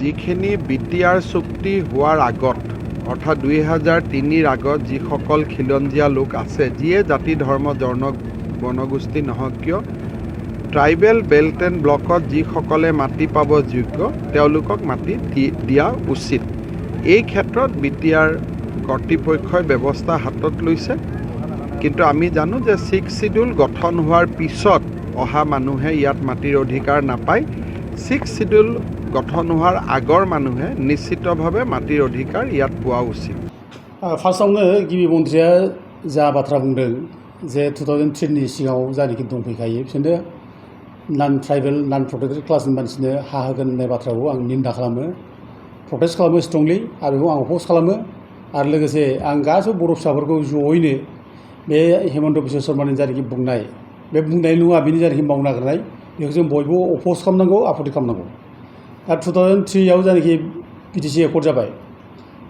যিখিনি বিটিআৰ চুক্তি হোৱাৰ আগত অৰ্থাৎ 2003 আগত যিসকল খিলঞ্জীয়া লোক আছে, যিয়ে জাতি ধৰ্ম জনগোষ্ঠী নহওক কিয়, ট্ৰাইবেল বেল্ট এণ্ড ব্লকত যিসকলে মাটি পাব যোগ্য তেওঁলোকক মাটি দিয়া উচিত। এই ক্ষেত্ৰত বিটিআৰ কৰ্তৃপক্ষই ব্যৱস্থা হাতত লৈছে। কিন্তু আমি জানো যে 6 শিডিউল গঠন হোৱাৰ পিছত অহা মানুহে ইয়াত মাটিৰ অধিকাৰ নাপায়। 6 শিডিউল গঠন হোৱাৰ আগৰ মানুহে নিশ্চিতভাৱে মাটিৰ অধিকাৰ ইয়াত পোৱা উচিত। फार्स्टआवनो गिबि मन्थ्रिया जा बाथ्रा बुंदों जे 2003 नि सिगाङाव जायनोखि दंफैखायो बिसोरनो नन ट्राइबेल नन प्रोटेक्टेड क्लासनि मानसिनो हा होगोन होननाय बाथ्राखौ आं निन्दा खालामो, प्रटेस्ट खालामो स्ट्रंलि आरो बेखौ आं अपोज खालामो। आरो लोगोसे आं गासैबो बर' फिसाफोरखौ जयैनो बे हेमन्त बिश्व शर्मानि जायनोखि बुंनाय बे बुंनाय नङा, बेनि जायनोखि मावनो नागिरनाय बेखौ जों बयबो अपोज खालामनांगौ, आपत्ति खालामनांगौ। दा 2003 आव जायनोखि बिटिसि एकर्ड जाबाय,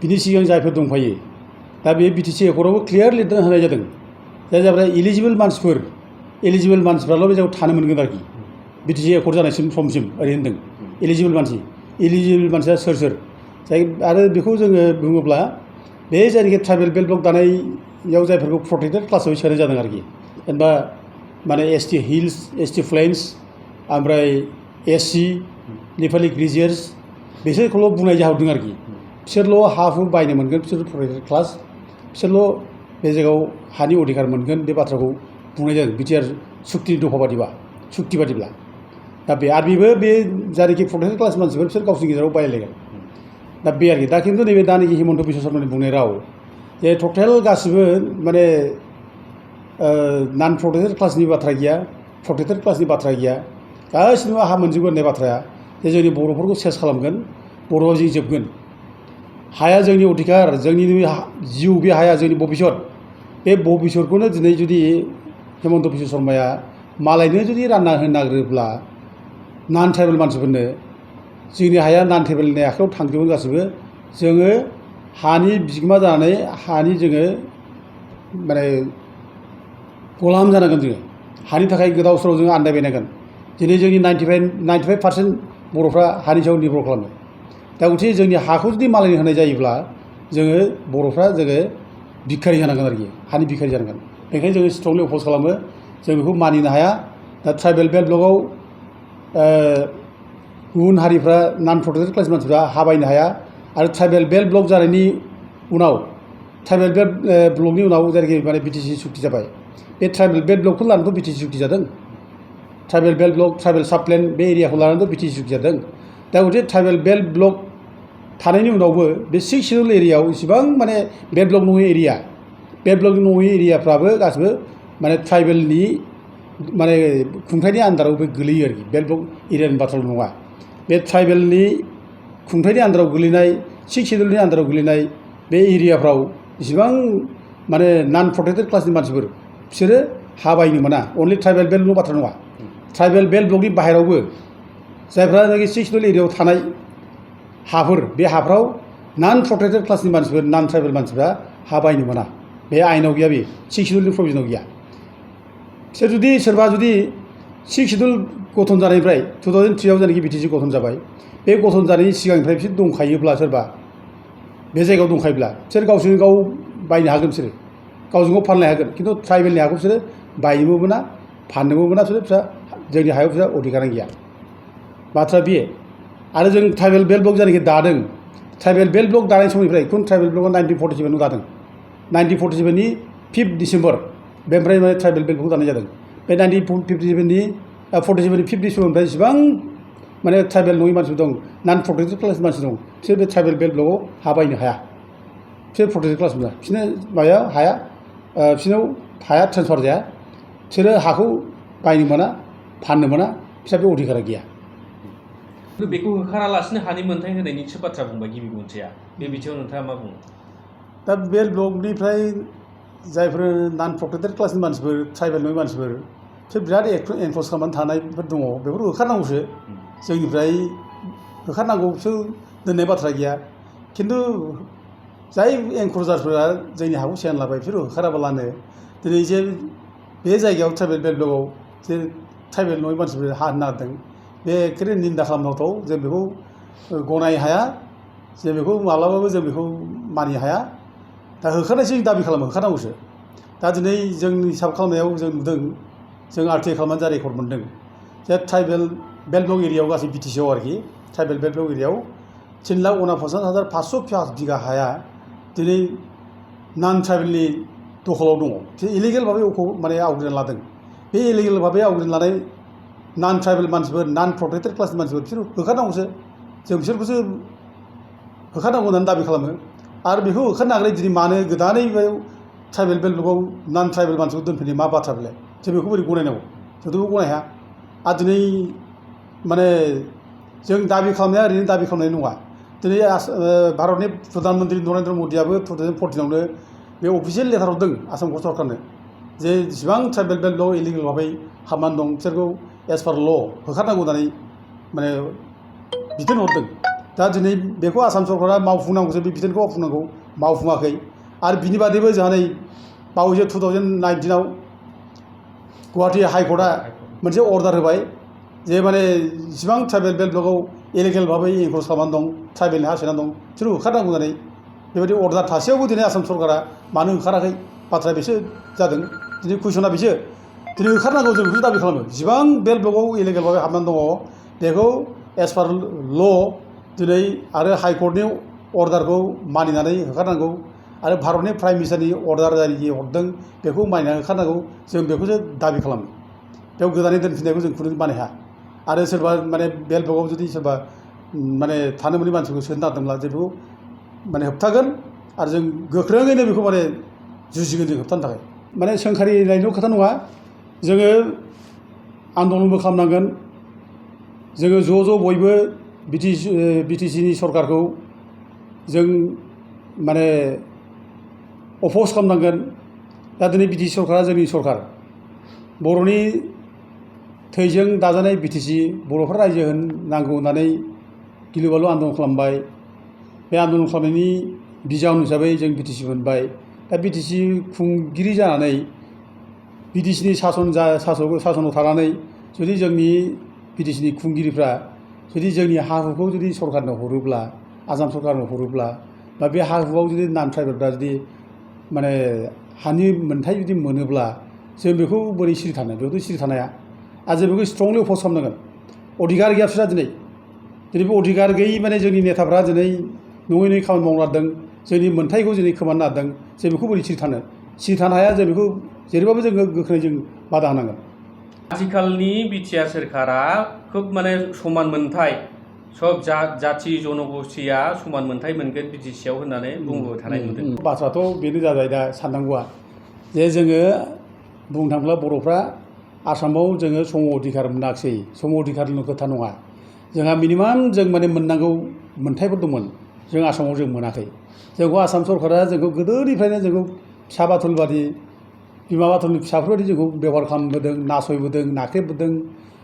बिनि सिगां जायफोर दंफायो दा बे बिटिसि एकर्डआवबो क्लियार लिरना होनाय जादों जाय जाबाय एलिजिबोल मानसिफ्राल' बे जायगायाव थानो मोनगोन आरोखि बिटिसि एकर्ड जानायसिम समसिम ओरै होनदों। एलिजिबोल मानसिया सोर जाय आरो बेखौ जोङो बुङोब्ला बे जायनोखि ट्राइबेल बेल्ट ब्लक दानायाव जायफोरखौ प्रटेक्टेड क्लासाव सोनाय जादों आरोखि, जेनेबा माने एसटि हिल्स, एसटि फ्लेन्स, ओमफ्राय एससि नेपालि ग्रेजुवेट्स बिसोरखौल' बुंनाय जाहरदों आरोखि। बिसोरल' हा हु बायनो मोनगोन, बिसोर प्रटेक्टेड क्लास, बिसोरल' बे जायगायाव हानि अधिकार मोनगोन, बे बाथ्राखौ बुंनाय जादों बिटिआर सुक्ति दफा बादिब्ला। दा बे आरो बेबो बे जायनोखि प्रटेक्टेड क्लास मानसिफोर बिसोर गावसोरनि गेजेराव बायलायगोन। दा बे आरोखि। दा खिन्थु नैबे दानिखि हेमन्त बिश्व शर्मानि बुंनाय राव जे टटेल गासिबो माने नन प्रटेक्टेड क्लासनि बाथ्रा गैया, प्रटेक्टेड क्लासनि बाथ्रा गैया, गासिबो हा मोनजोबगोन होननाय बाथ्राया जे जोंनि बर'फोरखौ सेस खालामगोन, बर'आ जि जोबगोन। हाया जोंनि अधिकार, जोंनि जिउ, बे हाया जोंनि भबिष्यत। बे भबिष्यतखौनो दिनै जुदि हेमन्त बिश्व शर्माया मालायनो जुदि रानना होनो नागिरोब्ला नन ट्राइबेल मानसिफोरनो, जोंनि हाया नन ट्राइबेलनि आखायाव थांजोबगोन गासिबो। जोङो हानि बिगोमा जानानै हानि जोङो माने गलाम जानांगोन। जोङो हानि थाखाय गोदाव सोराव जोङो आन्दायबायनांगोन। दिनै जोंनि 95% बर'फ्रा हानि सायाव निर्भर खालामो। दा गथिखे जोंनि हाखौ जुदि मालायनो होनाय जायोब्ला जोङो बर'फ्रा भिखारि जानांगोन आरोखि, हानि भिखारि जानांगोन। बेनिखायनो जोङो स्ट्रंलि अपोज खालामो, जों बेखौ मानिनो हाया। दा ट्राइबेल बेल्ट ब्लकआव गुबुन हारिफ्रा नन प्रटेक्टेड क्लास मानसिफ्रा हा बायनो हाया। आरो ट्राइबेल बेल्ट ब्लक जानायनि उनाव, ट्राइबेल बेल्ट ब्लकनि उनाव जायनोखि माने बिटिसि सुक्ति जाबाय, बे ट्राइबेल बेल्ट ब्लकखौ लानानैथ' बिटिसि सुक्ति जादों। ट्राइबेल बेल्ट ब्लक, ट्राइबेल साबप्लेन बे एरियाखौ लानानैथ' बिटिसि सुक्ति जादों। दा गथिखे ट्राइबेल बेल्ट ब्लक थानायनि उनावबो बे 6 शिडिउल एरियायाव इसेबां माने बेल्ट ब्लक नङि एरिया, बेल्ट ब्लक नङि एरियाफ्राबो गासिबो माने ट्राइबेलनि माने खुंथायनि आन्दाराव बे गोलैयो आरोखि। बेल्ट ब्लक एरियानि बाथ्राल' नङा, बे ट्राइबेलनि खुंथायनि आन्दाराव गोलैनाय, 6 शिडिउलनि आन्दाराव गोलैनाय बे एरियाफ्राव इसेबां माने नन प्रटेक्टेड क्लासनि मानसिफोर बिसोरो हा बायनो मोना। अनलि ट्राइबेल बेल्टल' बाथ्रा नङा, ट्राइबेल बेल्ट ब्लकनि बाहेरायावबो जायफ्रानाखि 6 शिडिउल एरियायाव थानाय हाफोर, बे हाफ्राव नन प्रटेक्टेड क्लासनि मानसिफोर, नन ट्राइबेल मानसिफ्रा हा बायनो मोना। बे आयेनाव गैया, बे 6 शिडिउलनि प्रभिजनाव गैया। बिसोर जुदि सोरबा 6 शिडिउल गठन जानायनिफ्राय 2003 आव जायनोखि बिटिसि गठन जाबाय, बे गठन जानायनि सिगांनिफ्राय बिसोर दंखायोब्ला, सोरबा बे जायगायाव दंखायोब्ला बिसोर गावसोरनो गाव बायनो हागोन, बिसोरो गावजों गाव फानलाय हागोन। खिन्थु ट्राइबेलनि हाखौ बिसोरो बायनोबो मोना, फाननोबो मोना। बिसोर जोंनि हायाव बिसोर अधिकारानो गैया। बाथ्रा बे। आरो जों ट्राइबेल बेल्ट ब्लक जायनोखि दादों, ट्राइबेल बेल्ट ब्लक दानाय समनिफ्राय खुन ट्राइबेल ब्लकआ 1947 आव दादों। 1947 नि 5 डिसेम्बर बेनिफ्राय माने ट्राइबेल बेल्ट ब्लकखौ दानाय जादों। बे 1947 नि 5 डिसेम्बरनिफ्राय जेसेबां माने ट्राइबेल नङि मानसिफोर दं, नन प्रटेक्टेड क्लास मानसि दं, बिसोर बे ट्राइबेल बेल्ट ब्लकआव हा बायनो हाया। बिसोर प्रटेक्टेड क्लास मोना, बिसोरनो माबाया हाया, बिसोरनाव हाया ट्रेन्सफार जाया। बिसोरो हाखौ बायनो मोना, फाननो मोना, बिसोर बे अधिकारा गैया। बेखौ होखारालासिनो हानि मोनथाय होनायनिसो बाथ्रा बुंबाय गिबि मन्थ्रिया। बे बिथिङाव नोंथाङा मा बुङो? दा बेल्ट ब्लकनिफ्राय जायफोर नन प्रटेक्टेड क्लासनि मानसिफोर, ट्राइबेल नङि मानसिफोर, बिसोर बिराद एनफर्स खालामनानै थानायफोर दङ। बेफोरखौ होखारनांगौसो, जोंनिफ्राय होखारनांगौ, बिसोर दोननाय बाथ्रा गैया। खिन्थु जाय एनक्रचारफोरा जोंनि हाखौ सेनानै लाबाय, बिसोर होखाराबालानो दिनै जे बे जायगायाव ट्राइबेल बेल्ट ब्लकआव जे ट्राइबेल नङि मानसिफोर हा होनो नागिरदों, बे एखेबारे निन्दा खालामथावथाव। जों बेखौ गनाय हाया जों बेखौ माब्लाबाबो जों बेखौ मानि हाया दा होखारनायसो जों दाबि खालामो होखारनांगौसो दा दिनै जोंनि हिसाब खालामनायाव जों नुदों जों आरटिआइ खालामनानै जा रेकर्ड मोनदों जे ट्राइबेल बेल्ट ब्लक एरियायाव गासै बिटिसिआव आरोखि ट्राइबेल बेल्ट ब्लक एरियायाव 3,49,500 बिगा हाया दिनै नन ट्राइबेलनि दखलाव दङ इलिगेल भाबै माने आवग्रिना लादों बे इलिगेल भाबै आवग्रिना लानाय नन ट्राइबेल मानसिफोर नन प्रटेक्टेड क्लासनि मानसिफोर बिसोर होखारनांगौसो जों बिसोरखौसो होखारनांगौ होननानै दाबि खालामो आरो बेखौ होखारनो नागिरै दिनै मानो गोदानै ट्राइबेल बेल्ट ब्लकआव नन ट्राइबेल मानसिखौ दोनफैनाय मा बाथ्रा बेलाय जों बेखौ बोरै गनायनांगौ जोंथ' बेखौ गनाय हाया आरो दिनै माने जों दाबि खालामनाया ओरैनो दाबि खालामनाय नङा दिनै भारतनि प्रधान मन्त्रि नरेन्द्र मदियाबो 2014आवनो बे अफिसियेल लेटार हरदों आसाम सरकारनो जे जेसेबां ट्राइबेल बेल्ट ब्लक इलिगेल भाबै हाबनानै दं बिसोरखौ एज पार ल होखारनांगौ होननानै माने बिथोन हरदों दा दिनै बेखौ आसाम सरकारा मावफुंनांगौसो बे बिथोनखौ मावफुंनांगौ मावफुङाखै आरो बिनि बादैबो जोंहा नै बावैसो 2019आव गुवाहाटि हाइकर्टआ मोनसे अर्डार होबाय जे माने जेसेबां ट्राइबेल बेल्ट ब्लकआव इलिगेल भाबै एनक्रच खालामनानै दं ट्राइबेलनि हा सेनानै दं बिसोरखौ होखारनांगौ होननानै बेबायदि अर्डार थासेयावबो दिनै आसाम सरकारा मानो होखाराखै बाथ्राया बेसो जादों दिनै कुइसना बेसो दिनै होखारनांगौ जों बेखौ दाबि खालामो जेसेबां बेल्ट ब्लकआव इलिगेल भाबै हाबनानै दङ बेखौ एज पार ल दिनै आरो हाइकर्टनि अर्डारखौ मानिनानै होखारनांगौ आरो भारतनि प्राइम मिनिस्टारनि अर्डार जारि हरदों बेखौ मानिनानै होखारनांगौ जों बेखौसो दाबि खालामो बेयाव गोदानै दोनफिननायखौ जों खुनु मानि हाया आरो सोरबा माने बेल्ट ब्लकआव जुदि सोरबा माने थानो मोनै मानसिखौ सोनो नागिरदोंब्ला जों बेखौ माने होबथागोन आरो जों गोख्रोङैनो बेखौ माने जुजिगोन जों होबथानो थाखाय माने सोंखारिनायल' खोथा नङा जोङो आन्दलनबो खालामनांगोन जोङो ज' बयबो बिटिसिनि सरकारखौ जों माने अफस खालामनांगोन दा दिनै बिटिसि सरकारा जोंनि सरकार बर'नि थैजों दाजानाय बिटिसि बर'फ्रा रायजो नांगौ होननानै गिलु बालु आन्दलन खालामबाय बे आन्दलन खालामनायनि बिजाउन हिसाबै जों बिटिसि मोनबाय दा बिटिसि खुंगिरि जानानै बिटिसिनि सासनाव थानानै जुदि जोंनि बिटिसिनि खुंगिरिफ्रा जुदि जोंनि हा हुखौ जुदि सरकारनो हरोब्ला आसाम सरकारनो हरोब्ला बा बे हा हुआव जुदि नन ट्राइबेलफ्रा जुदि माने हानि मोन्थाय जुदि मोनोब्ला जों बेखौ बोरै सिरि थानो बेखौथ' सिरि थानाया आरो जों बेखौ स्ट्रंलि अफस खालामनांगोन अधिकार गैया बिसोरहा दिनै बे अधिकार गैयि माने जोंनि नेताफ्रा दिनै नङै खामानि मावनो नागिरदों जोंनि मोन्थायखौ दिनै खोमानो नागिरदों जों बेखौ बोरै सिरि थानो हाया जों बेखौ जेरैबाबो जोङो गोख्रोङै जों बादा होनांगोन आथिखालनि बिटिआर सोरखारा खोब माने समान मोनथाय सब जाथि जनगोष्ठीया समान मोनथाय मोनगोन बिटिसिआव होननानै बुंबोबाय थानाय नुदों बाथ्राथ' बेनो जाबाय दा साननांगौआ जे जोङो बुंनो थाङोब्ला बर'फ्रा आसामाव जोङो सम अधिकार मोनाखिसै सम अधिकारल' खोथा नङा जोंहा मिनिमाम जों माने मोननांगौ मोन्थायफोर दंमोन जों आसामाव जों मोनाखै जोंखौ आसाम सरकारा जोंखौ गोदोनिफ्रायनो जोंखौ फिसा बाथुल बादि बिमा बाथुलनि फिसाफोरबायदि जोंखौ बेबहार खालामबोदों नासयबोदों नाख्रेबबोदों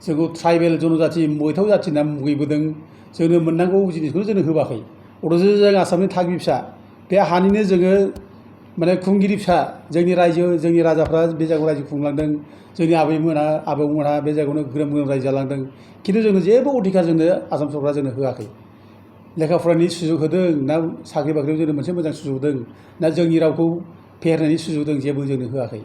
जोंखौ ट्राइबेल जनजाति मैथाव जाथि होनना मुगैबोदों जोंनो मोननांगौ जिनिसखौ जोंनो होबाखै अथ'स जों आसामनि थागिबि फिसा बे हानिनो जोङो माने खुंगिरि फिसा जोंनि रायजो जोंनि राजाफ्रा बे जायगायाव रायजो खुंलांदों जोंनि आबौमोनहा बे जायगायावनो ग्रोम रायजो जालांदों खिन्थु जोंनो जेबो अधिकार जोंनो आसाम सरकारा जोंनो होआखै लेखा फरायनायनि सुजुग होदों ना साख्रि बाख्रियाव जोंनो मोनसे मोजां सुजुग होदों ना जोंनि रावखौ फेहेरनायनि सुजुग होदों जेबो जोंनो होआखै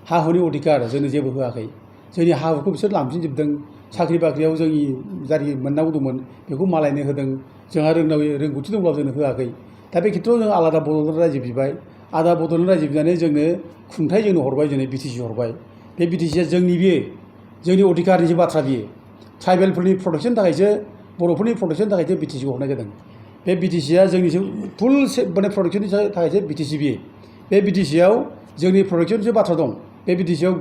हा हुनि अधिकार जोंनो जेबो होआखै जोंनि हा हुखौ बिसोर लांफिनजोबदों साख्रि बाख्रियाव जोंनि जारि मोननांगौ दंमोन बेखौ मालायनो होदों जोंहा रोंगौथि दंब्लाबो जोंनो होआखै दा बे खेथ्रआव जों आलादा बड'लेण्ड रायजो बिबाय आलादा बड'लेण्ड रायजो बिनानै जोंनो खुंथाय जोंनो हरबाय जोंनो बिटिसि हरबाय बे बिटिसिया जोंनि अधिकारनिसो बाथ्रा बियो ट्राइबेलफोरनि प्रटेक्सननि थाखायसो बर'फोरनि प्रटेक्सननि थाखायसो बिटिसिखौ हरनाय जादों बे बिटिसिया जोंनिसो फुल माने प्रटेक्सननि थाखायसो बिटिसि बियो बे बिटिसिआव जोंनि प्रटेक्सननिसो बाथ्रा दं बे बिटिसिआव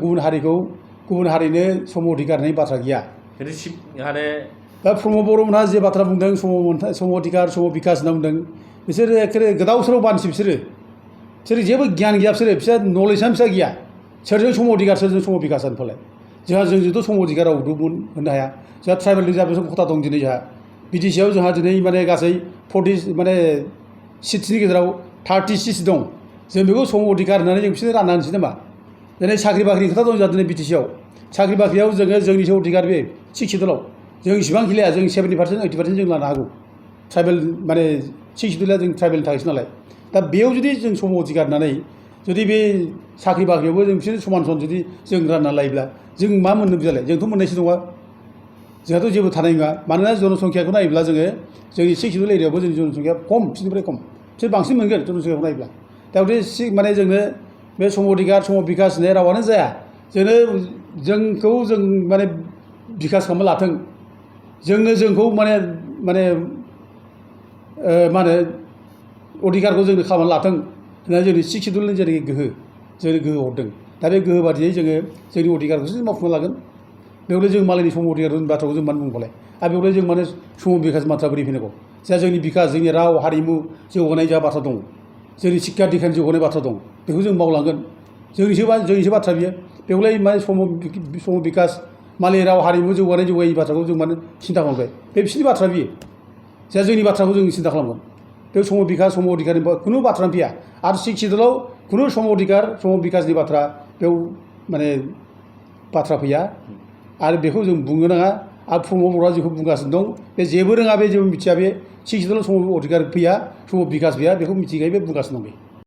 गुबुन हारिनो सम अधिकार होननाय बाथ्रा गैया दा प्रमद बर'मोनहा जे बाथ्रा बुंदों सम अधिकार सम बिकास होनना बुंदों बिसोरो एखेबारे गोदाव सोराव बानसि बिसोरो जेबो गियान गैया बिसोर नलेजआनो बिसोर गैया सोरजों सम अधिकार सोरजों सम बिकास जानोफालाय जोंजोंथ' सम अधिकार रावबो होनो हाया जोंहा ट्राइबेलनि जा बेसम खथा दं दिनै जोंहा बिटिसिआव जोंहा दिनै माने गासै 40 माने सिट्सनि गेजेराव 36 दं जों बेखौ सम अधिकार होननानै जों बिसोरनो रानना होनोसै नामा दिनै साख्रि बाख्रिनि खोथा दं जोंहा दिनै बिटिसिआव साख्रि बाख्रियाव जोङो जोंनिसो अधिकार बे 6 सिडुलाव जों इसेबां खिलाया जों 70% 80% जों लानो हागौ ट्राइबेल माने 6 सिडिउला जों ट्राइबेलनि थाखायसो नालाय दा बेयाव जुदि जों सम अधिकार होननानै जुदि बे साख्रि बाख्रियावबो जों बिसोर समान जुदि जों रानना लायोब्ला जों मा मोननो बिदालाय जोंथ' मोननायसो नङा जोंहाथ' जेबो थानाय नङा मानोना जनसंख्याखौ नायोब्ला जोङो जोंनि 6 सिडिउल एरियायावबो जोंनि जनसंख्या खम बिसोरनिफ्राय खम बिसोर बांसिन मोनगोन जनसंख्याखौ नायोब्ला दा बे माने जोंनो बे सम अधिकार सम बिकास होननाय रावानो जाया जोंखौ जों माने बिकास खालामना लाथों जोंखौ माने मा होनो अधिकारखौ जोंनो खालामना लाथों होननानै जोंनि 6 सिडिउलनि जेरैखि जोंनो गोहो हरदों दा बे गोहो बादियै जोङो जोंनि अधिकारखौसो जों मावफुंना लागोन बेवहाय जों मालायनि सम अधिकारनि बाथ्राखौ जों मानो बुंबालाय आरो बेवहाय जों माने सम बिकास बाथ्रा बोरै फैनांगौ जा जोंनि बिकास जोंनि राव हारिमु जौगानाय जा बाथ्रा दं जोंनि शिक्षा दिक्षानि जौगानाय बाथ्रा दं बेखौ जों मावलांगोन जोंनिसो बाथ्रा बियो बेवहाय माने सम बिकास मालाय राव हारिमु जौगानाय बाथ्राखौ जों माने सिन्था खालामबाय बे बिसोरनि बाथ्रा बियो जा जोंनि बाथ्राखौ जों सिन्था खालामगोन बे सम बिकास सम अधिकारनि खुनु बाथ्रानो फैया आरो 6 सिडिउलाव खुनु सम अधिकार सम बिकासनि बाथ्रा बेयाव माने बाथ्रा फैया आरो बेखौ जों बुंनो नाङा आरो प्रमद बर'आ जेखौ बुंगासिनो दं बे जेबो रोङा बे जेबो मिथिया बे 6 सिडिउलाव सम अधिकार फैया सम बिकास गैया बेखौ मिथिखायो बे बुंगासिनो दं बे